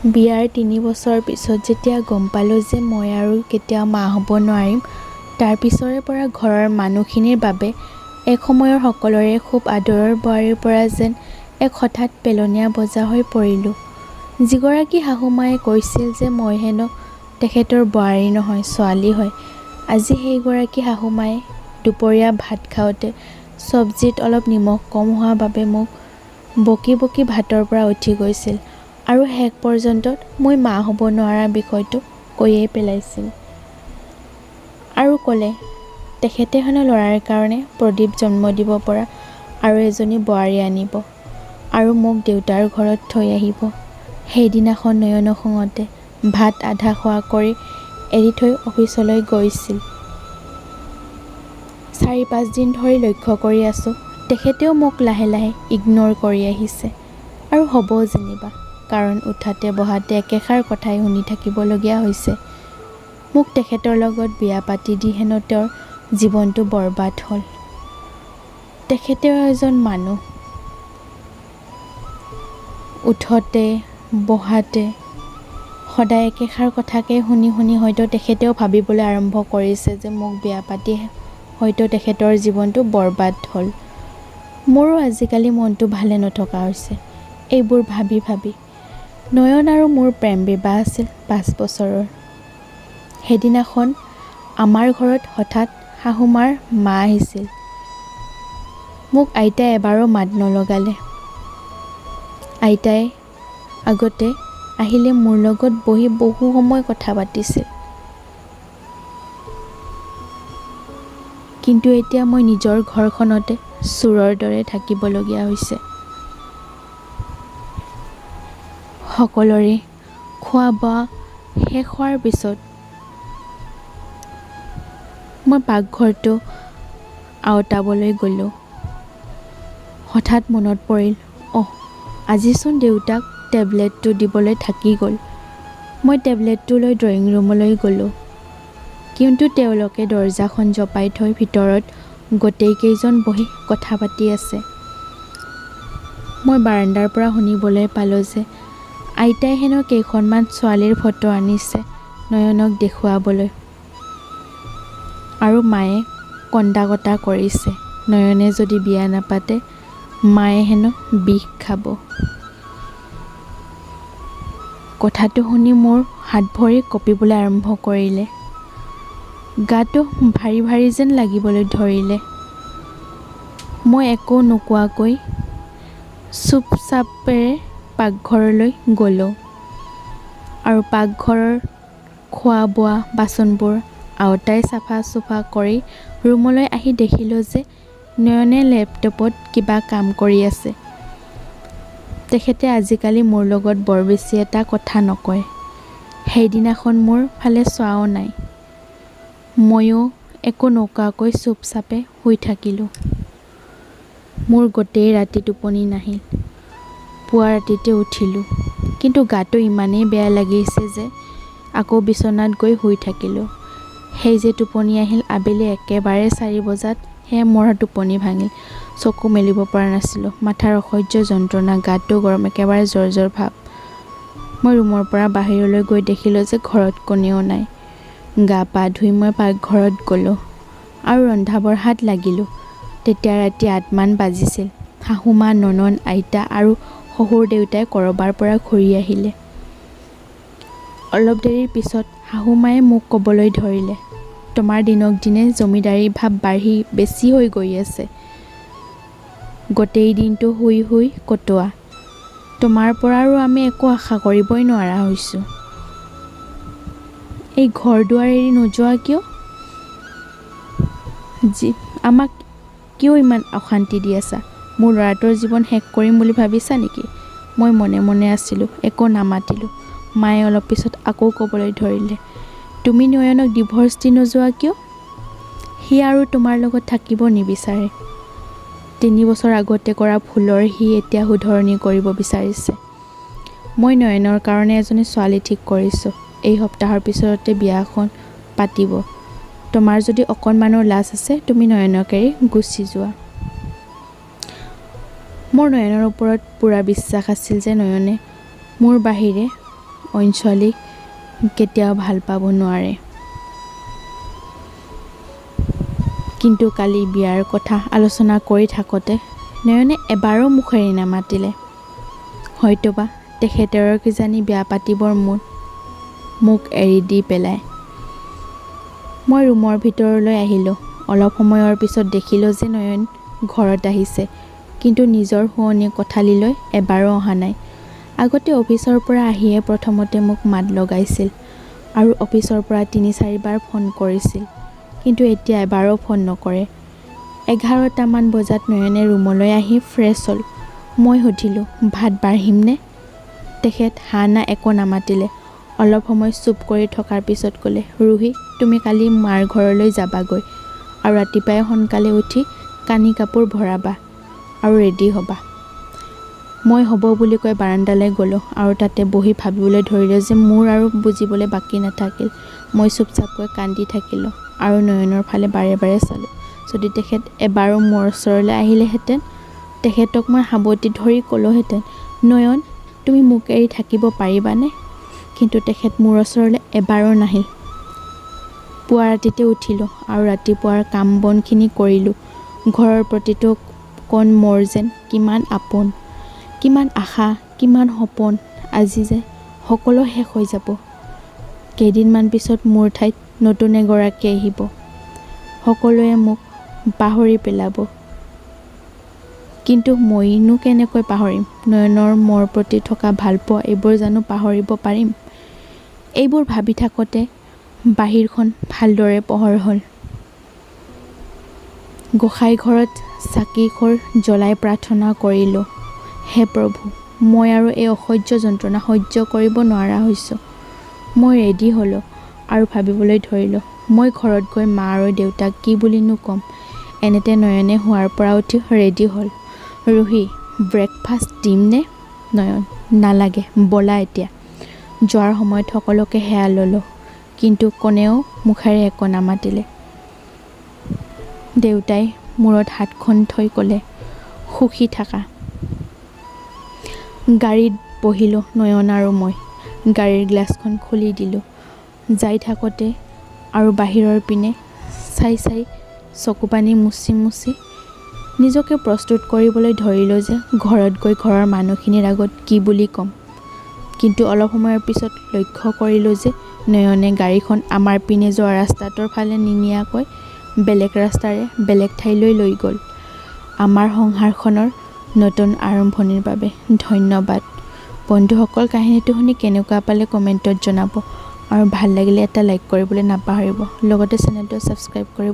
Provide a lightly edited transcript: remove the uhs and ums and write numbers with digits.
বিয়াৰ 3 বছৰ পিছত যেতিয়া গম পালোঁ যে মই আৰু কেতিয়াও মা হ'ব নোৱাৰিম, তাৰ পিছৰে পৰা ঘৰৰ মানুহখিনিৰ বাবে এসময়ৰ সকলোৰে খুব আদৰৰ বোৱাৰীৰ পৰা যেন এক হঠাৎ পেলনীয়া বোজা হৈ পৰিলোঁ। যিগৰাকী শাহুমায়ে কৈছিল যে মই হেনো তেখেতৰ বোৱাৰী নহয়, ছোৱালী হয়, আজি সেইগৰাকী শাহুমায়ে দুপৰীয়া ভাত খাওঁতে চব্জিত অলপ নিমখ কম হোৱা বাবে মোক বকি বকি ভাতৰ পৰা উঠি গৈছিল আৰু শেষ পৰ্যন্তত মই মা হ'ব নোৱাৰা বিষয়টো কৈয়েই পেলাইছিল। আৰু ক'লে তেখেতে হেনো ল'ৰাৰ কাৰণে প্ৰদীপ জন্ম দিব পৰা আৰু এজনী বোৱাৰী আনিব আৰু মোক দেউতাৰ ঘৰত থৈ আহিব। সেইদিনাখন নয়নে খঙতে ভাত আধা খোৱা কৰি এৰি থৈ অফিচলৈ গৈছিল। 4-5 দিন ধৰি লক্ষ্য কৰি আছোঁ, তেখেতেও মোক লাহে লাহে ইগন'ৰ কৰি আহিছে। আৰু হ'বও যেনিবা, কাৰণ উঠাতে বহাতে একেষাৰ কথাই শুনি থাকিবলগীয়া হৈছে। মোক তেখেতৰ লগত বিয়া পাতি দি হেনো তেওঁৰ জীৱনটো বৰবাদ হ'ল। তেখেতেও এজন মানুহ। উঠোঁতে বহাতে সদায় একেষাৰ কথাকে শুনি শুনি হয়তো তেখেতেও ভাবিবলৈ আৰম্ভ কৰিছে যে মোক বিয়া পাতি হয়তো তেখেতৰ জীৱনটো বৰবাদ হ'ল। মোৰো আজিকালি মনটো ভালে নথকা হৈছে এইবোৰ ভাবি ভাবি। নয়ন আৰু মোৰ প্ৰেম বিবাহ আছিল 5 বছৰৰ। সেইদিনাখন আমাৰ ঘৰত হঠাৎ শাহুমাৰ মা আহিছিল। মোক আইতাই এবাৰো মাত নলগালে। আইতাই আগতে আহিলে মোৰ লগত বহি বহু সময় কথা পাতিছিল। কিন্তু এতিয়া মই নিজৰ ঘৰখনতে চোৰৰ দৰে থাকিবলগীয়া হৈছে। সকলোৰে খোৱা বোৱা শেষ হোৱাৰ পিছত মই পাকঘৰটো আওতাবলৈ গ'লোঁ। হঠাৎ মনত পৰিল, অহ, আজিচোন দেউতাক টেবলেটটো দিবলৈ থাকি গ'ল। মই টেবলেটটো লৈ ড্ৰয়িং ৰুমলৈ গ'লোঁ। কিন্তু তেওঁলোকে দৰ্জাখন জপাই থৈ ভিতৰত গোটেইকেইজন বহি কথা পাতি আছে। মই বাৰাণ্ডাৰ পৰা শুনিবলৈ পালোঁ যে আইতাই হেনো কেইখনমান ছোৱালীৰ ফটো আনিছে নয়নক দেখুৱাবলৈ। আৰু মায়ে কন্দা কটা কৰিছে, নয়নে যদি বিয়া নাপাতে মায়ে হেনো বিষ খাব। কথাটো শুনি মোৰ হাত ভৰি কঁপিবলৈ আৰম্ভ কৰিলে। গাটো ভাৰী ভাৰী যেন লাগিবলৈ ধৰিলে। মই একো নোকোৱাকৈ চুপচাপেৰে পাকঘৰলৈ গ'লোঁ আৰু পাকঘৰৰ খোৱা বোৱা বাচনবোৰ আওতাই চাফা চুফা কৰি ৰুমলৈ আহি দেখিলোঁ যে নয়নে লেপটপত কিবা কাম কৰি আছে। তেখেতে আজিকালি মোৰ লগত বৰ বেছি এটা কথা নকয়। সেইদিনাখন মোৰ ফালে চোৱাও নাই। ময়ো একো নোকোৱাকৈ চুপচাপে শুই থাকিলোঁ। মোৰ গোটেই ৰাতি টোপনি নাহিল। পুৱা ৰাতিতে উঠিলোঁ। কিন্তু গাটো ইমানেই বেয়া লাগিছে যে আকৌ বিচনাত গৈ শুই থাকিলোঁ। সেই যে টোপনি আহিল, আবেলি একেবাৰে 4 বজাতহে মোৰ টোপনি ভাঙিল। চকু মেলিব পৰা নাছিলোঁ। মাথাৰ অসহ্য যন্ত্ৰণা, গাটো গৰম, একেবাৰে জ্বৰ জ্বৰ ভাৱ। মই ৰুমৰ পৰা বাহিৰলৈ গৈ দেখিলোঁ যে ঘৰত কোনেও নাই। গা পা ধুই মই পাকঘৰত গ'লোঁ আৰু ৰন্ধা বঢ়াত লাগিলোঁ। তেতিয়া ৰাতি 8মান বাজিছিল। শাহুমা, ননদ, আইতা আৰু শহুৰ দেউতাই ক'ৰবাৰ পৰা ঘূৰি আহিলে। অলপ দেৰিৰ পিছত শাহুমায়ে মোক ক'বলৈ ধৰিলে, তোমাৰ দিনক দিনে জমিদাৰী ভাৱ বাঢ়ি বেছি হৈ গৈ আছে। গোটেই দিনটো শুই শুই কটোৱা। তোমাৰ পৰা আৰু আমি একো আশা কৰিবই নোৱাৰা হৈছোঁ। এই ঘৰ দুৱাৰ এৰি নোযোৱা কিয়? আমাক কিয় ইমান অশান্তি দি আছা? মোৰ ল'ৰাটোৰ জীৱন শেষ কৰিম বুলি ভাবিছা নেকি? মই মনে মনে আছিলোঁ, একো নামাতিলোঁ। মায়ে অলপ পিছত আকৌ ক'বলৈ ধৰিলে, তুমি নয়নক ডিভ'ৰ্চ দি নোযোৱা কিয়? সি আৰু তোমাৰ লগত থাকিব নিবিচাৰে। 3 বছৰ আগতে কৰা ভুলৰ সি এতিয়া শুধৰণি কৰিব বিচাৰিছে। মই নয়নৰ কাৰণে এজনী ছোৱালী ঠিক কৰিছোঁ। এই সপ্তাহৰ পিছতে বিয়াখন পাতিব। তোমাৰ যদি অকণমানো লাজ আছে, তুমি নয়নক এৰি গুচি যোৱা। মোৰ নয়নৰ ওপৰত পূৰা বিশ্বাস আছিল যে নয়নে মোৰ বাহিৰে অইন ছোৱালীক কেতিয়াও ভাল পাব নোৱাৰে। কিন্তু কালি বিয়াৰ কথা আলোচনা কৰি থাকোঁতে নয়নে এবাৰো মুখেৰে নামাতিলে। হয়তোবা তেখেতৰ কিজানি বিয়া পাতিবৰ মন মোক এৰি দি পেলায়। মই ৰুমৰ ভিতৰলৈ আহিলোঁ। অলপ সময়ৰ পিছত দেখিলোঁ যে নয়ন ঘৰত আহিছে, কিন্তু নিজৰ শোৱনি কোঠালিলৈ এবাৰো অহা নাই। আগতে অফিচৰ পৰা আহিয়ে প্ৰথমতে মোক মাত লগাইছিল আৰু অফিচৰ পৰা 3-4 বাৰ ফোন কৰিছিল, কিন্তু এতিয়া এবাৰো ফোন নকৰে। 11টামান বজাত নয়নে ৰুমলৈ আহি ফ্ৰেছ হ'ল। মই সুধিলোঁ, ভাত বাঢ়িমনে? তেখেত হা না একো নামাতিলে। অলপ সময় চুপ কৰি থকাৰ পিছত ক'লে, ৰুহি, তুমি কালি মাৰ ঘৰলৈ যাবাগৈ আৰু ৰাতিপুৱাই সোনকালে উঠি কানি কাপোৰ ভৰাবা আৰু ৰেডি হ'বা। মই হ'ব বুলি কৈ বাৰাণ্ডালৈ গ'লোঁ আৰু তাতে বহি ভাবিবলৈ ধৰিলোঁ যে মোৰ আৰু বুজিবলৈ বাকী নাথাকিল। মই চুপচাপকৈ কান্দি থাকিলোঁ আৰু নয়নৰ ফালে বাৰে বাৰে চালোঁ। যদি তেখেত এবাৰো মোৰ ওচৰলৈ আহিলেহেঁতেন, তেখেতক মই সাৱটি ধৰি ক'লোহেঁতেন, নয়ন, তুমি মোক এৰি থাকিব পাৰিবানে? কিন্তু তেখেত মোৰ ওচৰলৈ এবাৰো নাহিল। পুৱা ৰাতিতে উঠিলোঁ আৰু ৰাতিপুৱাৰ কাম বনখিনি কৰিলোঁ। ঘৰৰ প্ৰতিটো কণ মোৰ যেন কিমান আপোন, কিমান আশা, কিমান সপোন, আজি যে সকলো শেষ হৈ যাব। কেইদিনমান পিছত মোৰ ঠাইত নতুন এগৰাকী আহিব। সকলোৱে মোক পাহৰি পেলাব। কিন্তু মইনো কেনেকৈ পাহৰিম? নয়নৰ মোৰ প্ৰতি থকা ভালপোৱা এইবোৰ জানো পাহৰিব পাৰিম? এইবোৰ ভাবি থাকোঁতে বাহিৰখন ভালদৰে পোহৰ হ'ল। গোঁসাইঘৰত চাকিখৰ জ্বলাই প্ৰাৰ্থনা কৰিলোঁ, হে প্ৰভু, মই আৰু এই অসহ্য যন্ত্ৰণা সহ্য কৰিব নোৱাৰা হৈছোঁ। মই ৰেডি হ'লোঁ আৰু ভাবিবলৈ ধৰিলোঁ, মই ঘৰত গৈ মা আৰু দেউতাক কি বুলিনো ক'ম? এনেতে নয়নে শোৱাৰ পৰা উঠি ৰেডি হ'ল। ৰুহি, ব্ৰেকফাষ্ট দিমনে? নয়ন, নালাগে, ব'লা এতিয়া। যোৱাৰ সময়ত সকলোকে সেৱা ল'লোঁ, কিন্তু কোনেও মুখেৰে একো নামাতিলে। দেউতাই মূৰত হাতখন থৈ ক'লে, সুখী থাকা। গাড়ীত বহিলোঁ নয়ন আৰু মই। গাড়ীৰ গ্লাছখন খুলি দিলোঁ। যাই থাকোঁতে আৰু বাহিৰৰ পিনে চাই চাই চকুপানী মুচি মুচি নিজকে প্ৰস্তুত কৰিবলৈ ধৰিলোঁ যে ঘৰত গৈ ঘৰৰ মানুহখিনিৰ আগত কি বুলি ক'ম। কিন্তু অলপ সময়ৰ পিছত লক্ষ্য কৰিলোঁ যে নয়নে গাড়ীখন আমাৰ পিনে যোৱা ৰাস্তাটোৰ ফালে নিনিয়াকৈ বেলেগ ৰাস্তাৰে বেলেগ ঠাইলৈ লৈ গ'ল। আমাৰ সংসাৰখনৰ নতুন আৰম্ভণিৰ বাবে ধন্যবাদ। বন্ধুসকল, কাহিনীটো শুনি কেনেকুৱা পালে কমেণ্টত জনাব আৰু ভাল লাগিলে এটা লাইক কৰিবলৈ নাপাহৰিব। লগতে চেনেলটো ছাবস্ক্ৰাইব কৰিব।